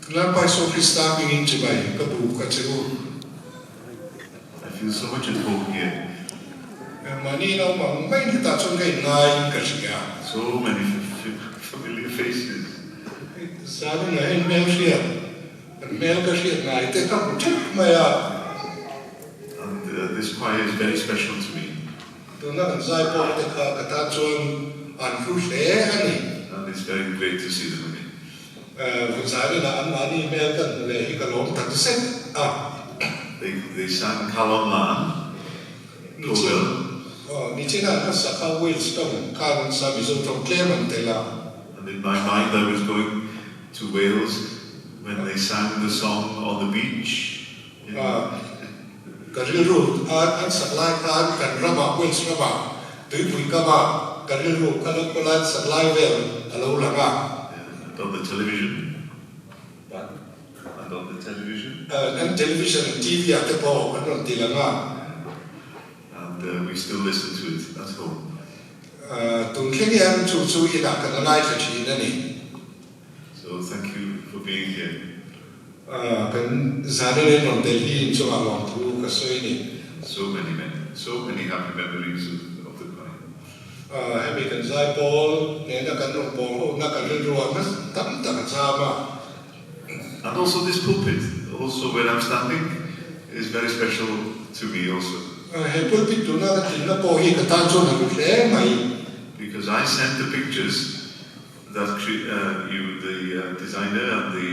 Lalpa Isua Krista hmingin chibai ka buk a che u. I feel so much at home here. Mahni in a awm ang maiin hetah chuan ka inngai ka hria. So many familiar faces. Zanin ah hian hmel hriat, kan hmel ka hriat ngai te ka hmu theuh mai a. And this choir is very special to me. Tuna kan zai pawh te kha ka tan chuan an hlu hle a ni. And it's very great to see them again. Zanin ah anmahni hmel kan hmu leh hi ka lawm tak zet a. They sang Calon Lan, Covell. Nichin ah ka sak a Wales tawng khan an sa Mizo tawng tlem an tel a. And in my mind I was going to Wales when they sang the song on the beach in. Ka rilru an sak lai khan kan ramah Wales ramah tuipui kamah ka rilru kha lo kawl a an sak lai vel a lo lang a. And on the television. And on the television. Kan television TV ah te pawh an rawn ti lang a. And we still listen to it at home. Tun thleng hian chu chu inah kan la ngaithla thin a ni. So thank you for being here. Kan zan in rawn tel hi inchungah lawmthu ka sawi a ni. So many men, so many happy memories of the choir. Hemi kan zai pawl nena kan rawn pawl ho na kan rilru ah nasa tam tak a cham a. And also this pulpit, also where I'm standing is very special to me also. He pulpit tuna ka tlinna pawh hi ka tan chuan a hlu hle mai. Because I sent the pictures that you, the designer and the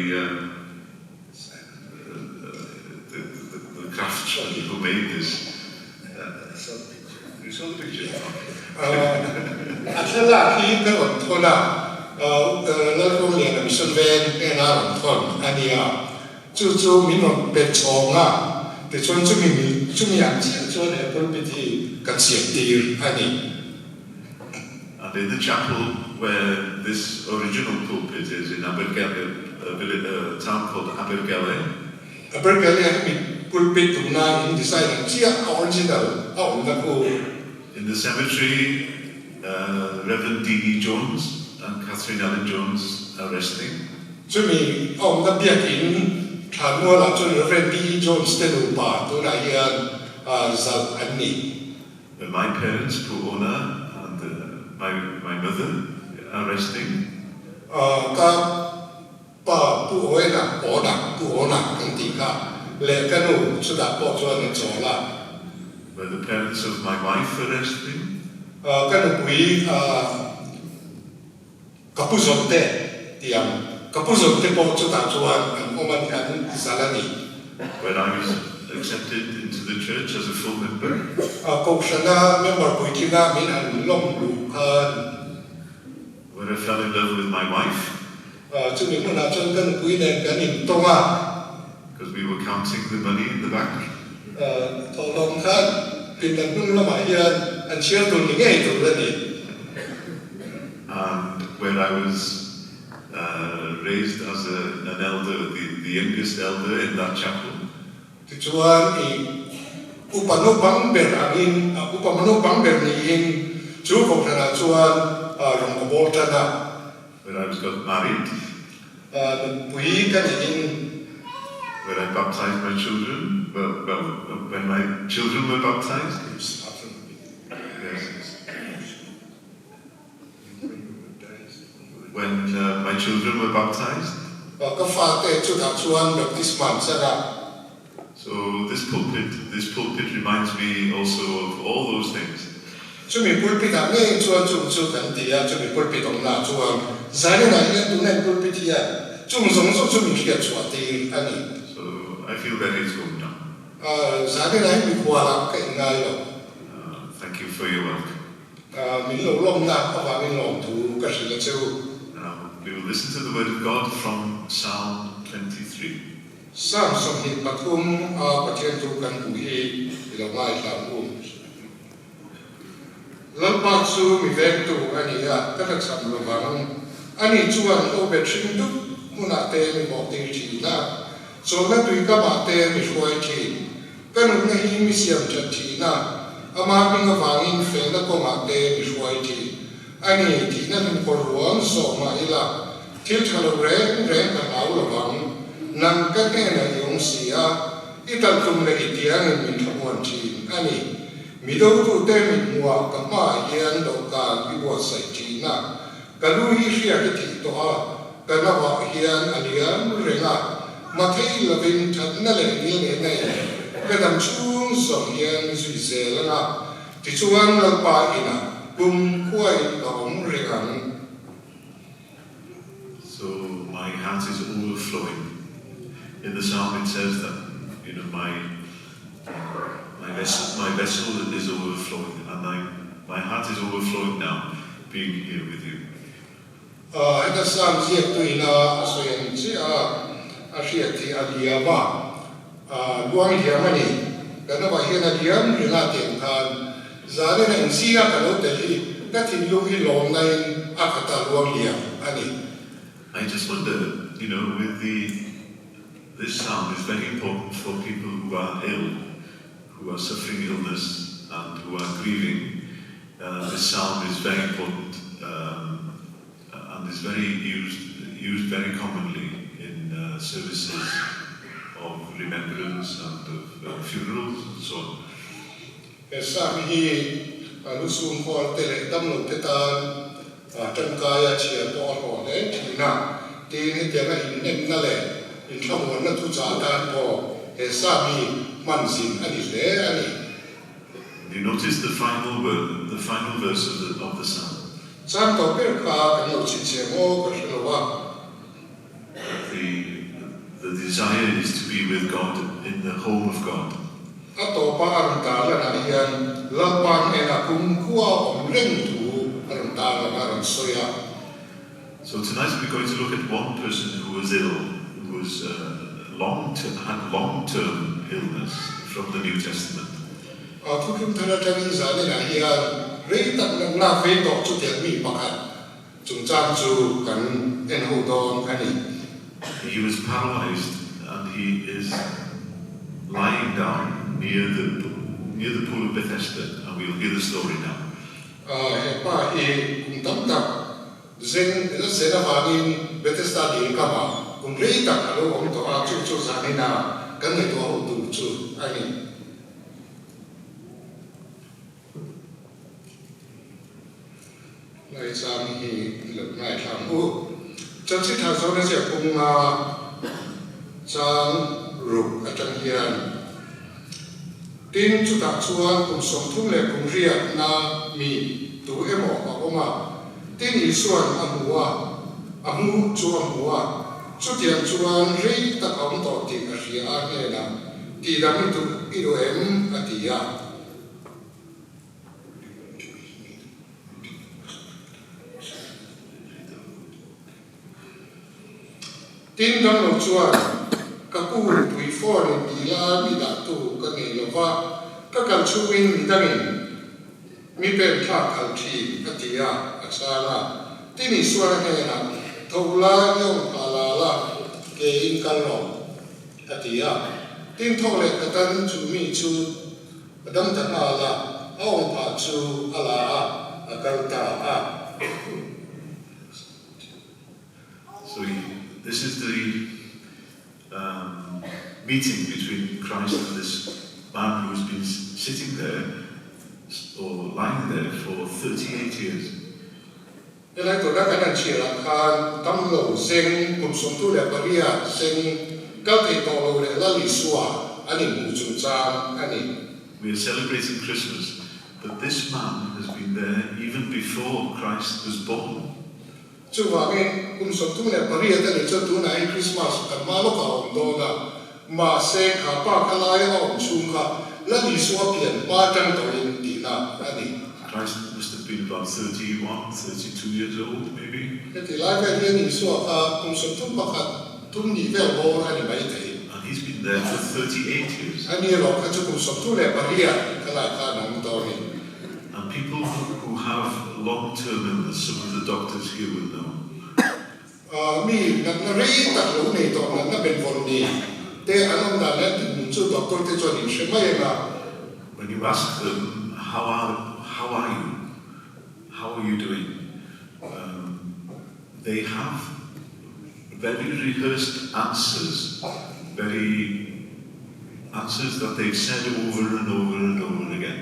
the the craftsman who made this. You saw the picture? A thlalak hi ka rawn thawn a, Lalruangliana Mission Veng hnena rawn thawn a ni a, chu chu min rawn pe chhawng a, tichuan chumi chumi ang chiah chuan he pulpit hi kan siam tir a ni. And in the chapel where this original pulpit is in Abergele, a village, a town called Abergele. Abergele hi mi pulpit tuna in design ang chiah a original a awmna khu. In the cemetery, Rev. D. E. Jones and Catherine Ellen Jones are resting. Chumi a awmna biakin thlanmualah chuan Rev. D. E. Jones te nupa tunah hian zalh an ni. My parents, Pu Ona and my my mother are resting. Ka pa Pu Oena, Ona, Pu Ona kan tih kha leh ka nu chutah pawh chuan a chawl a. Where the parents of my wife are resting. Ka nupui ka pu zawmte tih ang, ka pu zawmte pawh chutah chuan an awm a ni, an zal a ni. When I was accepted into the church as a full member. Kohhrana member puitlinga min han lawm luh khan. When I fell in love with my wife. Chumi hmunah chuan ka nupui nen kan intawng a. Because we were counting the money in the bank. Thawhlawm khan pindan hnung lamah hian an chhiar tur ni ngei tur a ni. And where I was raised as a an elder, the the youngest elder in that chapel. Tichuan i upa naupang ber angin, upa naupang ber niin chu kohhranah chuan rawn ka bawl tan a. Where I was got married. Nupui ka neihin. Where I baptized my children, well, well, when my children were baptized. Yes. When my children were baptized. Ka fate chutah chuan baptisma an chang a. So this pulpit, this pulpit reminds me also of all those things. Chumi pulpit ah ngei chuan chung chu kan ti a, chumi pulpit awmna ah chuan Zaninah hian tuna in pulpit hian chung zawng zawng chu min hriat chhuah tir a ni. So I feel very at home now. Zaninah hi mikhualah ka inngai lo. Thank you for your welcome. Min lo lawmna avangin lawmthu ka hrilh a che u. Now we will listen to the word of God from Psalm 23. Psalm 23 a Pathian thu kan hmuh hi i lo ngaithla ang u. Lalpa chu mi vengtu a ni a, ka hlachham lo vang. Ani chuan lo bet hring dup hmunah te mi hawhtir thin a, chawlhna tui kamah te mi hruai thin. Ka nunna hi mi siam that thin a, ama hming avangin felna kawngah te mi hruai thin. A ni, thihna hlimkawr ruang zawh mah ila, thil tha lo reng reng ka hlau lo vang. Nang ka hnenah i awm si a, i talhtum leh i tiangin min thlamuan thin a ni. Mi dotute mit hmuhah ka hmaah hian dawhkan i buatsaih thin a, ka lu hi hriak i thih tawh a, ka nauah hian a liam reng a, mathei lovin thatna leh ngilnehna in ka dam chhung zawng hian mi zui zel ang a, tichuan Lalpa inah kum khuain ka awm reng ang. So my heart is overflowing. In the psalm it says that, you know, my my vessel my vessel is overflowing and I my heart is overflowing now being here with you. Heta psalm ziaktu ina a sawi ang chiah a, a hriat hi a liam a, luang liam a ni. Kan ramah hian a liam reng a tih ang khan zanin a inzinga ka lo tel hi ka thinlung hi lawmnain a khat a luang liam a ni. I just wonder, you know, with the this psalm is very important for people who are ill, who are suffering illness and who are grieving. This psalm is very important um, and is very used used very commonly in uh, services of remembrance and of uh, funerals and so on. He psalm hi lusun khawl te leh damlo te tan tangkaia chhiar pawh a hlawh hle thin a, tin hetianga inhnemna leh inthlamuanna thuchah atan pawh he psalm hi hman zin a ni hle a ni. You notice the final word, the final verse of the, of the psalm. Chang tawp ber kha kan lo chhinchhiah maw ka hre lo a. The, the desire is to be with God in the home of God. A tawpa a rawn tar lanah hian Lalpa hnenah kumkhua awm reng thu a rawn tar lan a rawn sawi a. So tonight we're going to look at one person who was ill, who was uh, long had long-term illness from the New Testament. Thuthlung thar atangin zaninah hian rei tak natna vei tawh chutiang mi pakhat chungchang chu kan en ho dawn a ni. He was paralyzed and he is lying down near the near the pool of Bethesda and we'll hear the story now. He pa hi kum tam tak zeng zen avangin Bethesda dil kamah kum rei tak a lo awm tawh a, chu chu zanina kan ngaihtuah ho tur chu a ni. Ngaichang hi i lo ngaithla ang u. Chanchin tha zawna ziah punga chang ruk atang hian tin chutah chuan kum 38 na mi tu emaw a awm a, tin Isuan a hmu a, a hmu chu a hmu a, chutiang chuan rei tak a awm tawh tih a hria a hnenah tihdam i duh i duh em? a ti a. Tin damlo chuan ka pu tui phone in ti la mi dah tu ka nei lo va, ka kal chhungin mi dangin mi pen thlak khalh thin a ti a, a chhang a. Tin Isuan a hnenah, Tho la i awm pha la la, ke in kal rawh, a ti a. Tin tho leh khatan chu mi chu a dam ta nghal a, a awm phah chu a la a, a kal ta a. So he, this is the um, meeting between Christ and this man who's been sitting there or lying there for 38 years. Helai tuna kan han chhiar ah khan damlo zeng kum 38 zeng kal thei tawh lo leh Lal Isua an inhmuh chungchang a ni. We are celebrating Christmas, but this man has been there even before Christ was born. Chuvangin kum 38 a nih chuan tunah hi Christmas kan hma lawkah a awm dawn a, mahse kha pa kha laia a awm chhung kha Lal Isua pian hma atang tawhin tihna a ni. Christ must have been about 31, 32 years old maybe. Heti lai vel hian Isua kha kum 31 tum nih vel bawr a ni mai thei. And he's been there for 38 years. Ani erawh kha chu kum 38 kha lai khan a awm tawh a ni. And people who have long-term illness, some of the doctors here will know. Mi natna rei tak lo nei tawh natna benvawn ni te an awm dan leh an dinhmun chu doctor te chuan in hre mai ang a. When you ask them, how are, how are you? How are you doing? Um, they have very rehearsed answers, very answers that they've said over and over and over again.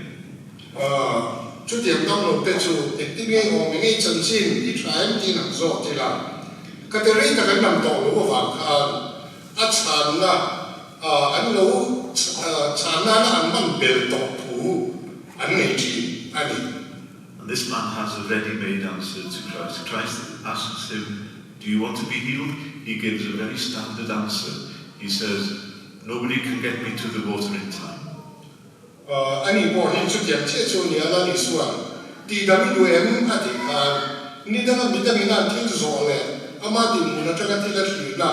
Chutiang damlo te chu engtin nge awm eng nge chanchin i tha em tiin an zawt ila, ka ti rei tak an lam tawh loh avang khan a chhanna an lo chhan nana an hman bel tawh thu an nei thin a ni. And this man has a ready-made answer to Christ. Christ asks him, do you want to be healed? He gives a very standard answer. He says, nobody can get me to the water in time. Ani pawh hi chutiang chiah chu a ni a, Lal Isua'n tihdam i duh em? a tih khan ni danga mi dangin an thil zawh leh ama dinhmun atanga thil a thlirna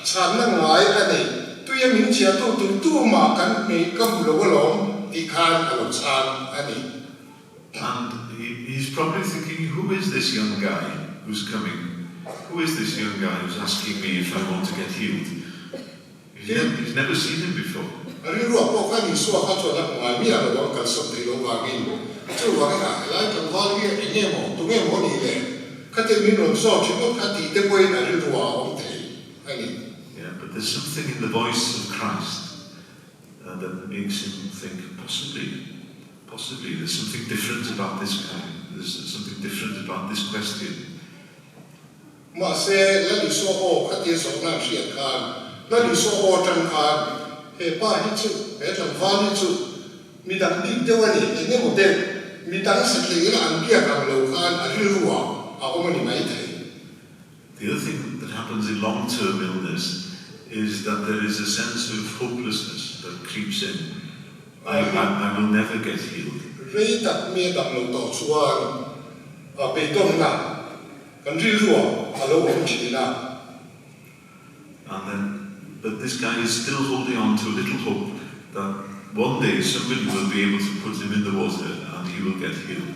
chhanna ngai a nei. Tuia min chhiahtu tur tumah kan hmei ka hmu lo alawm tih khan a lo chhan a ni. And he's probably thinking, who is this young guy who's coming? Who is this young guy who's asking me if I want to get healed? He's never seen him before. A rilruah pawh khan Isua kha chuan a hmu ngai miah lo a, kalsawn thei lo vangin. Chuvangin a helai tlangval hi eng nge maw, tu nge maw nih le? Khatin min rawn zawt ringawt kha tih te pawhin a rilruah a awm thei a ni. Yeah, but there's something in the voice of Christ that makes him think, possibly, possibly there's something different about this guy, there's something different about this question. Mahse, Lal Isua aw kha tia zawhna an hriat khan, Lal Isua aw atang khan, he pa hi chu, he tlangval hi chu mi dang bik deuh a ni, eng emaw deuh, mi dang satliah ila an biak ang lo khan a rilru ah a awm a ni mai thei. The other thing that happens in long-term illness is that there is a sense of hopelessness that creeps in. I, I, I will never get healed. Rei tak mi a dam lo tawh chuan a beidawnna Kan rilruah a lo awm thin a. And then, but this guy is still holding on to a little hope that one day somebody will be able to put him in the water and he will get healed.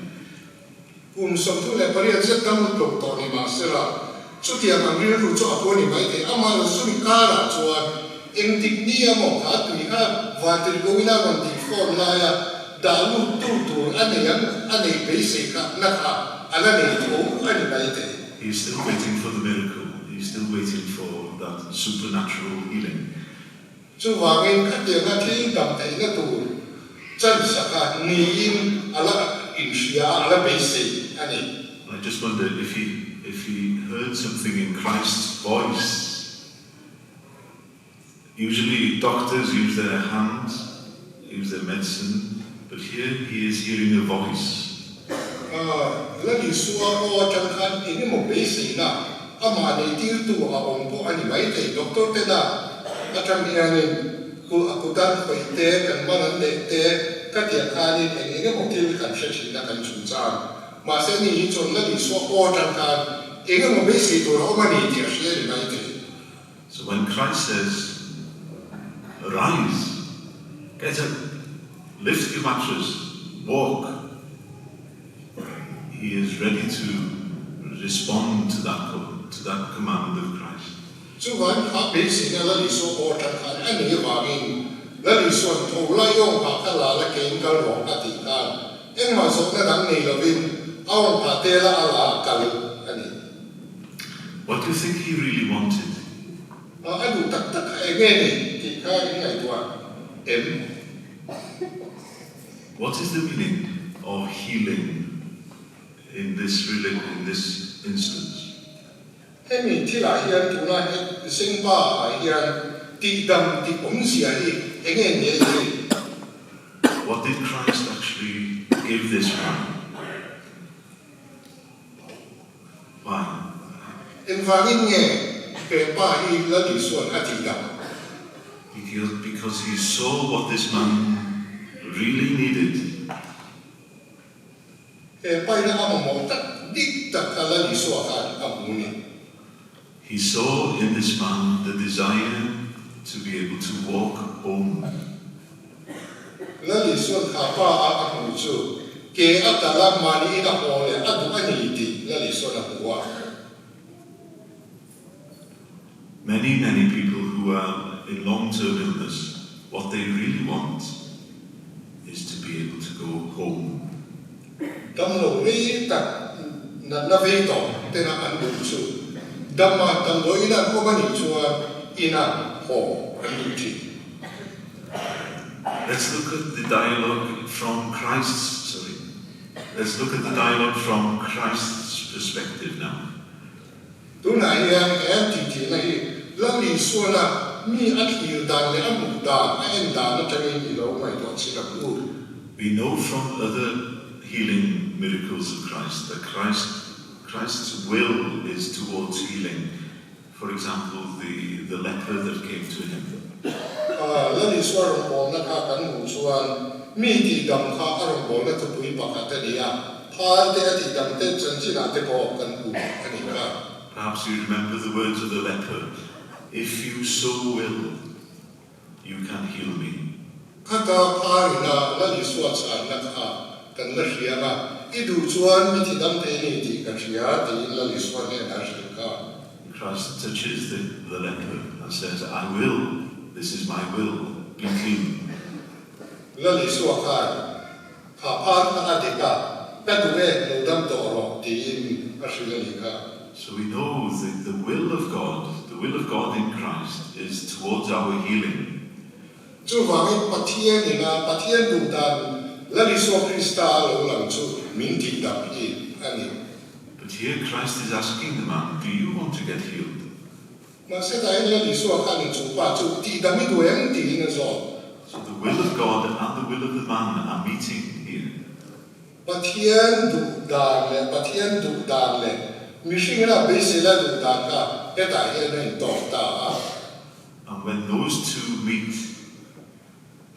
Kum 38 zet dam tlawk tawh ni mah sela, chutiang an rilru chu a pu a ni mai thei. Amah zui karah chuan engtik ni emaw kha tui kha vantirhkoh ina rawn tih fawn laia dah lut tu tur a nei ang a neih beisei kha na kha a la nei tho a ni mai thei. He is still waiting for the miracle, he is still waiting for that supernatural healing. Chuvangin khatianga thil dam theihna tur chansaka niin a la inhria a, a la beisei a ni. I just wonder if he if he heard something in Christ's voice. Usually doctors use their hands, use their medicine, but here he is hearing a voice. Lal Isua aw atang khan eng emaw beiseina amah neitirtu a awm pawh a ni maithei. Doctor te na atang hianin a kutan khawih te, kan man an neih te ka tiang khanin eng eng emaw thil kan hre thin a kan chungchang. Mahse ni hi chuan Lal Isua aw atang khan eng emaw beisei tur a awm a ni tih a hria a ni maithei. So when Christ says, arise, get up, lift your mattress, walk, he is ready to respond to that, to that command of Christ. Chuan kha beiseina Lal Isua aw atang khan a nei avangin Lal Isua'n tho la i awng phah kha la la kein kal rawh a tih khan engmah zawhna dang nei lovin a awng phah te la a la kal a ni. What do you think he really wanted? A duh tak tak kha eng nge ni tih kha in ngaihtuah em? What is the meaning of healing in this in this instance? Hemi thilah hian tuna he Zengpa ah hian tihdam tih awmzia hi eng nge ni a ni? What did Christ actually give this man? Why? Engvangin nge he pa hi Lal Isua'n a tihdam? Because because he saw what this man really needed. He paina a mamawh tak dik tak kha Lal Isua khan a hmu ni. He saw in this man the desire to be able to walk home. Lal Isua'n kha pa a a hmuh chu ke a kal a, mahni in a haw leh a duh a ni tih Lal Isua'n a hmu a. Many, many people who are in long-term illness, what they really want is to be able to go home. Damlo rei tak natna vei tawh tena an duh chu Dama damdawi ina an awm a nih chuan ina haw an duh thin. Let's look at the dialogue from Christ's, sorry, let's look at the dialogue from Christ's perspective now. Tunah hian he titihna hi Lal Isuana mi a thlir dan leh a hmuh dan, a en dan atangin i lo ngaihtuah chhin ang u. We know from other healing miracles of Christ that Christ Christ's will is towards healing. For example, the the leper that came to him. Lal Isua rawngbawlna kha kan hmuh chuan mi tihdam kha a rawngbawlna thupui pakhat a ni a, phar te a tihdam te chanchinah te pawh kan hmu a nih kha. Perhaps you remember the words of the leper, If you so will, you can heal me. Khata pharina Lal Isua chhanna kha kan la hria a, I duh chuan mi tidam thei ni tih ka hria tiin Lal Isua hnenah a hrilh kha. Christ touches the the leper and says, I will, this is my will, be clean. Lal Isua khan kha phar kha a dik a, Ka duh e, lo dam tawh rawh tiin a hrilh a nih kha. So we know that the will of God, the will of God in Christ is towards our healing. Chuvangin Pathian ina Pathian duh dan Lal Isua Krista a lo lang chu min tih dam hi a ni. But here Christ is asking the man, Do you want to get healed? Mahse tahin Lal Isua khan in chu pa chu tih dam i duh em tiin a zawt. So the will of God and the will of the man are meeting here. Pathian duh dan leh Pathian duh dan leh mihring ina beisei lai duh dan kha hetah hian a intawk ta a. And when those two meet,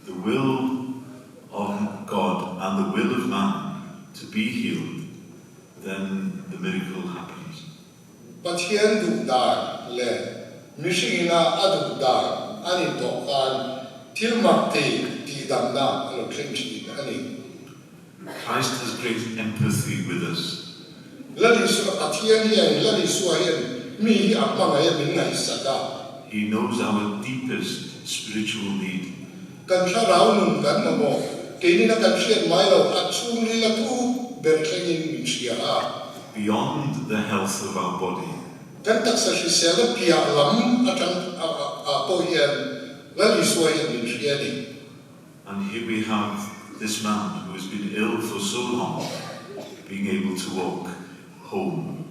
the will of God and the will of man to be healed, then the miracle happens. Pathian duh dan leh mihring ina a duh dan an intawh khan thil mak ti tihdamna a lo thleng thin a ni. Christ has great empathy with us. Lal Isua, Pathian hian Lal Isua hian mi hi a hmangaih a min ngaihsak a. He knows our deepest spiritual need. Kan thlarau nun kan mamawh, keinin a kan hriat mai lo, a chhungril a thu ber thlengin min hria a. Beyond the health of our body. Kan taksa hrisel a piah lam atang ah pawh hian Lal Isua hian min hria a ni. And here we have this man who has been ill for so long being able to walk home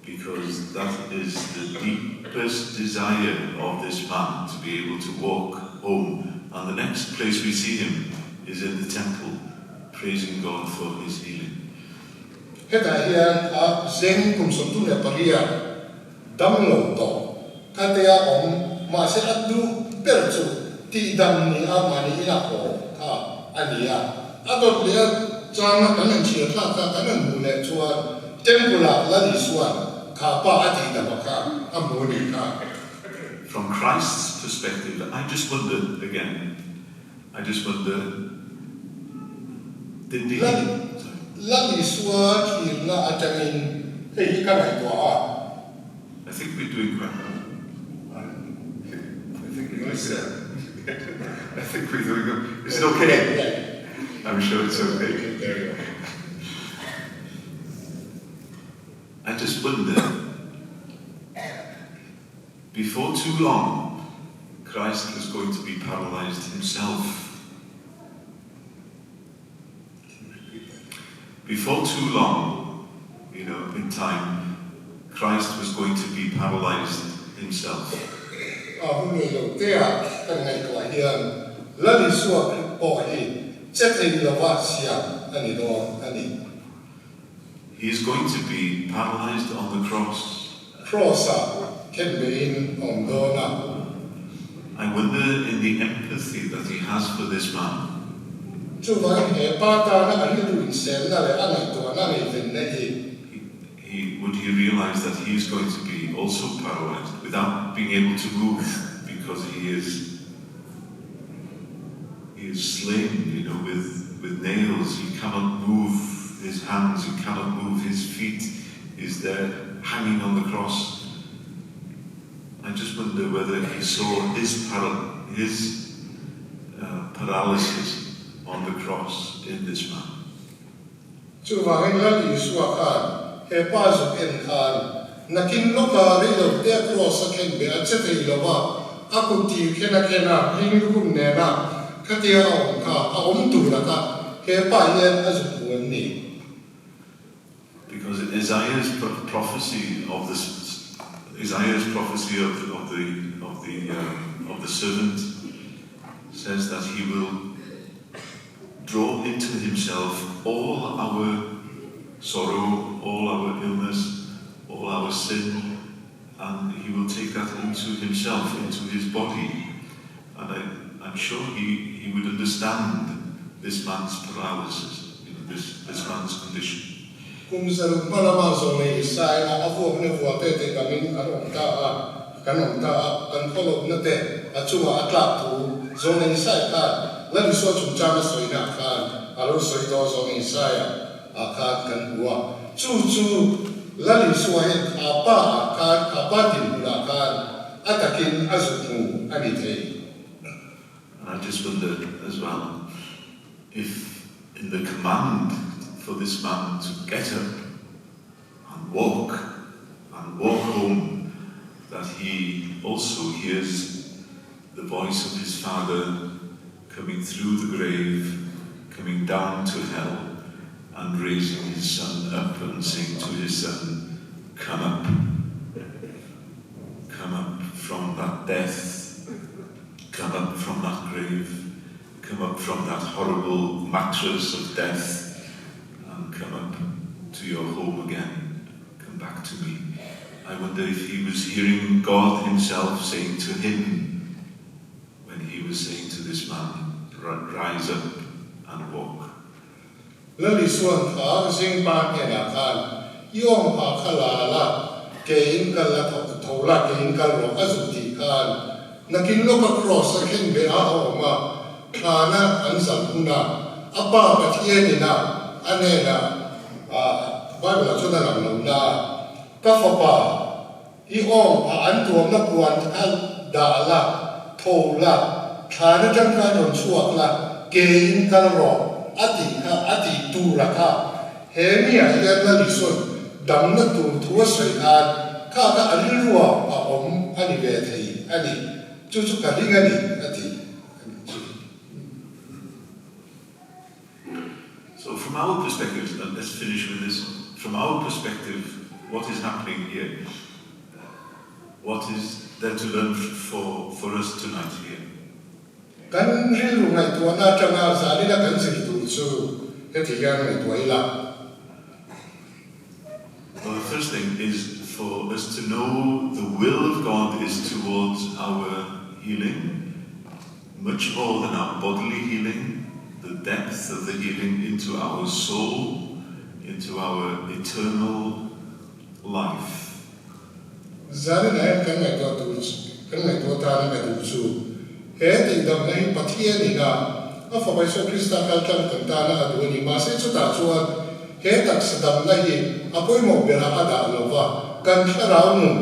because that is the deepest desire of this man to be able to walk home. And the next place we see him is in the temple, praising God for his healing. Hetah hian a zeng kum 38 damlo tawh khatea awm mahse a duh ber chu tihdam ni a mahni ina haw kha a ni a. A dawt leh a changa kan han chhiar thlak kha kan han hmuh leh chuan Temple ah Lal Isua'n kha pa a tihdam a kha a hmu a nih kha. From Christ's perspective, I just wonder again, I just wonder, did he, Lal sorry. Lal Isua thlirna atangin hei hi ka ngaihtuah a. I think we're doing quite well. I think we I think we're doing good. Is it okay? I'm sure it's okay. There you go. I just wonder, before too long, Christ was going to be paralyzed himself. Before too long, you know, in time, Christ was going to be paralyzed himself. A hun rei lo te ah kan ngaihtuah hian Lal Isua Khrih pawh hi che thei lova siam a ni dawn a ni. He is going to be paralyzed on the cross. Cross ah khen beihin a awm dawn a. I wonder in the empathy that he has for this man. Chuvangin he pa tana a rilru inselna leh a ngaihtuahna ngaihvenna hi. He, would he realize that he is going to be also paralyzed without being able to move because he is he is slain, you know, with with nails. He cannot move his hands, he cannot move his feet. He's there hanging on the cross. I just wonder whether he saw his para his uh, paralysis on the cross in this man. Chuvangin Lal Isua khan he pa zuk en khan Nakin lawka rei lo te Kraws a khen beh a che thei lo va, a kut tir khen a khen a, hling lukhum nena khatia a awm kha a awm tur a kha he pa hian a zuk hmu an ni. Because Isaiah's prophecy of the Isaiah's prophecy of the of the of the um, of the servant says that he will draw into himself all our sorrow, all our illness, all our sin, and he will take that into himself, into his body. And I, I'm sure he, he would understand this man's paralysis, you know, this, this man's condition. Kum 600 hma lama zawlei Isaia a vuakna vuate te damin an awm ta a, kan awm ta a, kan khawlawpna te a chungah a tlak thu zawlei Isaia khan Lal Isua chungchang a sawina ah khan a lo sawi tawh zawlei Isaia ah khan kan hmu a, chu chu Lal Isua hian kha pa ah khan, kha pa dinhmun ah khan a takin a zuk hmu a ni thei. And I just wonder as well if in the command for this man to get up and walk and walk home that he also hears the voice of his father coming through the grave, coming down to hell and raising his son up and saying to his son, Come up, come up from that death, come up from that grave, come up from that horrible mattress of death and come up to your home again. Come back to me. I wonder if he was hearing God himself saying to him when he was saying to this man, Rise up and walk. Lal Isua'n kha zing pa hnenah khan, I awm pha kha la la, ke in kal la tho la, ke in kal rawh a zuk tih khan nakin lawka kraws a khen beh a a awm a, thlana an zalh huna a Pa Pathian ina a hnenah Bible ah chuan a lang lo na, Ka fapa, I awm pha an tuamna puan kha dah la, tho la, thlan atang khan rawn chhuak la, ke in kal rawh a tih kha a tih tur a kha. He mi ah hian Lal Isua'n damna tur thu a sawi khan kha kha a rilru ah a awm a ni ve thei a ni. Chu chu ka ring a ni a ti a nih chu. So from our perspective, let's finish with this. From our perspective, what is happening here? What is there to learn for, for us tonight here? Kan rilru ngaihtuahna atanga zanina kan zir tur chu heti hian ngaihtuah ila. Well, the first thing is for us to know the will of God is towards our healing, much more than our bodily healing, the depth of the healing into our soul, into our eternal life. Zanin ah hian kan ngaihtuah tur kan ngaihtuah tana ka duh chu he tihdamna hi Pathian ina a Fapa Isua Krista kal tlang kan tana a duh a ni. Mahse chutah chuan he taksa damna hi a pawimawh berah a dah lo va, kan thlarau nun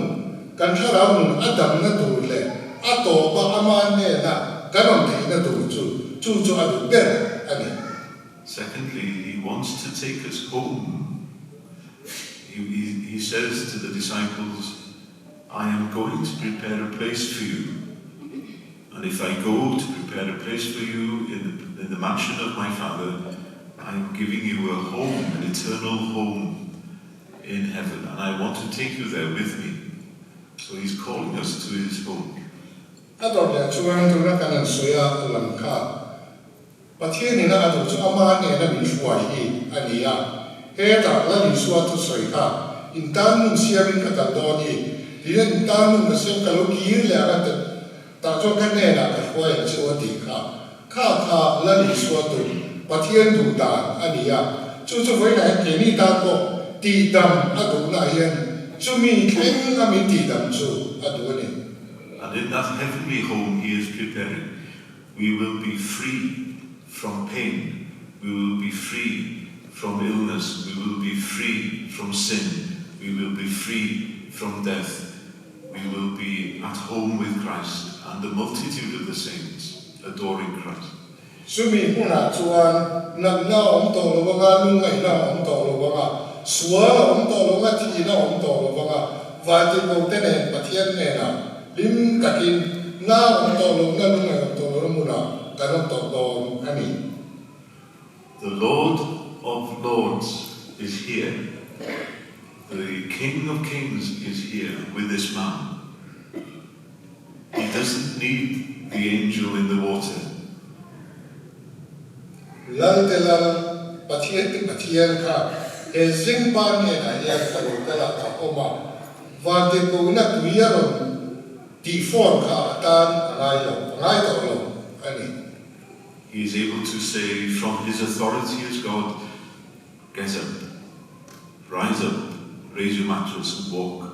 kan thlarau nun a damna tur leh a tawpa ama hnena kan awm theihna tur chu chu chu a duh ber a ni. Secondly, he wants to take us home. He, he, he says to the disciples, I am going to prepare a place for you. And if I go to prepare a place for you in the, in the mansion of my Father, I am giving you a home, an eternal home in heaven. And I want to take you there with me. So he's calling us to his home. A dawr leh chuan tuna kan han sawi a lang kha. Pathian ina a duh chu ama hnena min hruai hi a ni a, hetah Lal Isua thusawi kha in tan nun siamin ka kal dawn hi tiin in tan nun ka siam ka lo kir leh ang a ti tah chuan ka hnenah ka hruai ang che u a tih kha. Kha kha Lal Isua tu Pathian duh dan a ni a, chu chu vawiinah hian keini tan pawh tihdam a duhnaah hian chumi thleng a min tihdam chu a duh a ni. And in that heavenly home he is preparing We will be free from pain. We will be free from illness. We will be free from sin. We will be free from death. We will be at home with Christ and the multitude of the saints adoring Christ. Chumi hmunah chuan natna a awm tawh lo anga, lungngaihna a awm tawh lo anga, sual a awm tawh lo anga, thihna a awm tawh lo anga, Vantirhkohte nen Pathian hnenah hlim takin na awm tawh lohna lungngaih awm tawh lohna hmunah kan awm tawh dawn a ni. The Lord of Lords is here, the King of Kings is here with this man. He doesn't need the angel in the water. Lal te Lal, Pathian te Pathian kha he zingpa hnenah hian ka lo kal a, a awm a, vantirhkohna tui a rawn tih fawn kha a tan a ngai lo, a ngai tawh lo a ni. He is able to say from his authority as God, Get up, rise up, raise your mattress and walk.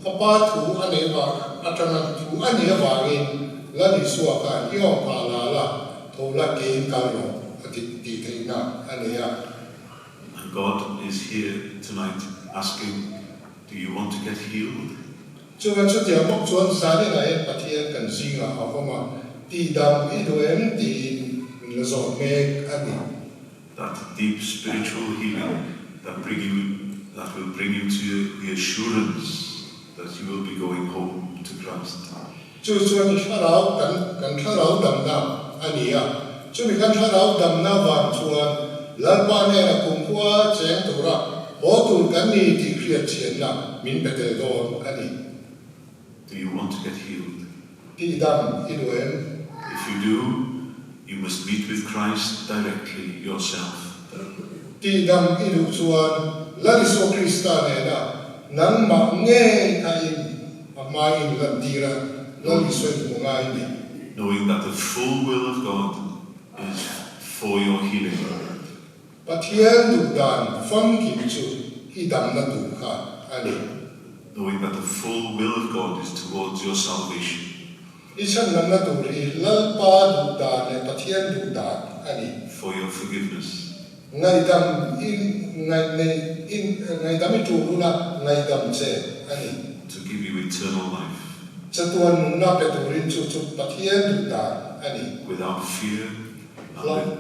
A pa thu a nei vang atanga thu a nih avangin Lal Isua khan i awm phah la la, tho la kein kal rawh a ti tih theihna a nei a. And God is here tonight asking, Do you want to get healed? Chuan chutiang bawk chuan zaninah hian Pathian kan zingah a awm a, tihdam i duh em tiin min la zawt mek a ni. That deep spiritual healing that bring you that will bring you to the assurance that you will be going home to Christ. Chu chuan i thlarau kan kan thlarau damna a ni a, chumi kan thlarau damna vang chuan Lalpa hnena kumkhua cheng tura haw tur kan ni tih hriat chianna min pe tel dawn a ni. Do you want to get healed? Tihdam i duh em? If you do, you must meet with Christ directly yourself. Tihdam i duh chuan Lal Isua Krista nena nangmah ngei a in a hmai in lantir a, Lal Isua in hmu ngai ni. Knowing that the full will of God is for your healing. Pathian duh dan famkim chu i damna tur kha a ni. Knowing that the full will of God is towards your salvation. I chhanlamna tur hi Lalpa duh dan leh Pathian duh dan a ni. For your forgiveness. Ngaihdam i ngaih nei i ngaihdam i tul hun a ngaihdam che a ni. To give you eternal life. Chatuan nunna pe turin chu chu Pathian duh dan a ni. Without fear and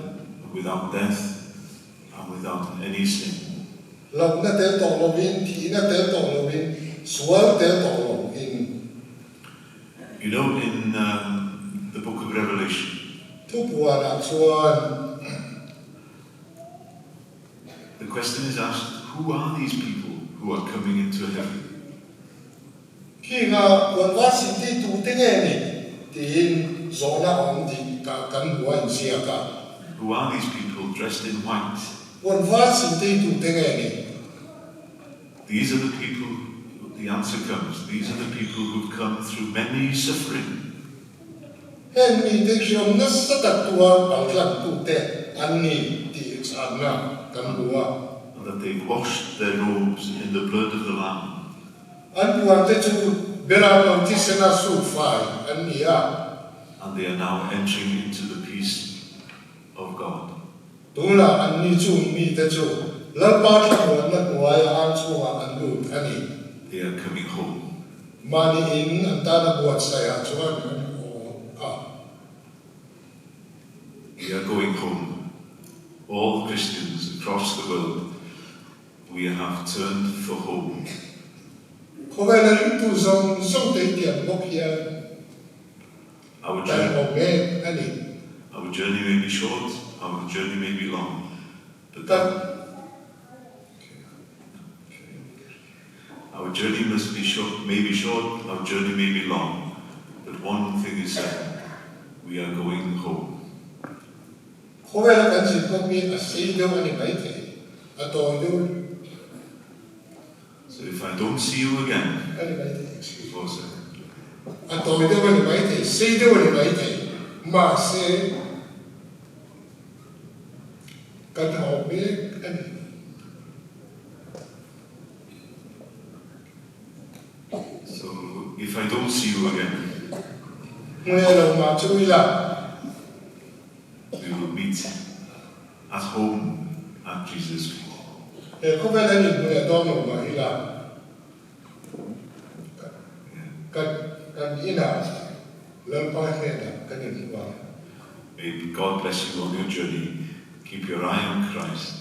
without death and without any sin. Hlauhna tel tawh lovin, thihna tel tawh lovin, sual tel tawh lovin. You know in the book of Revelation. Thupuanah chuan. The question is asked, who are these people who are coming into heaven? Khinga puanvar sinti tute nge ni? Tiin zawhna a awm tih kan hmu a inziak a. Who are these people dressed in white? Puanvar sinti tute nge ni? These are the people, the answer comes, these are the people who've come through many suffering. Heng mite hriam nasa tak tuar paltlangtute an ni tih chhanna kan hmu a. And that they've washed their robes in the blood of the Lamb. An puante chu beram lo thisena suk fai an ni a. And they are now entering into the peace of God. Tunah an ni chung mite chu Lalpa thlamuanna hnuaia ang chhungah an lut a ni. They are coming home. Mahni in an tana buatsaihah chuan an haw a. We are going home. All Christians across the world, we have turned for home. Khawvela ringtu zawng zawng te tiang bawk hian Our kan journey, haw mek a ni. our journey may be short, our journey may be long, but Kan that our journey must be short, may be short, our journey may be long, but one thing is certain, we are going home. Khawvela kan zin kawng hi a sei deuh a ni maithei, a tawi deuh. So if I don't see you again, A ni maithei, excuse me. for a second. A tawi deuh a ni maithei, sei deuh a ni maithei, mahse kan haw mek a ni. So if I don't see you again, Hmui a lo mah chu ila. We will meet at home at Jesus' feet. He khawvel a ni hmui a dawn lo mah ila kan kan inah Lalpa hnenah kan inhmu ang. May God bless you on your journey. Keep your eye on Christ.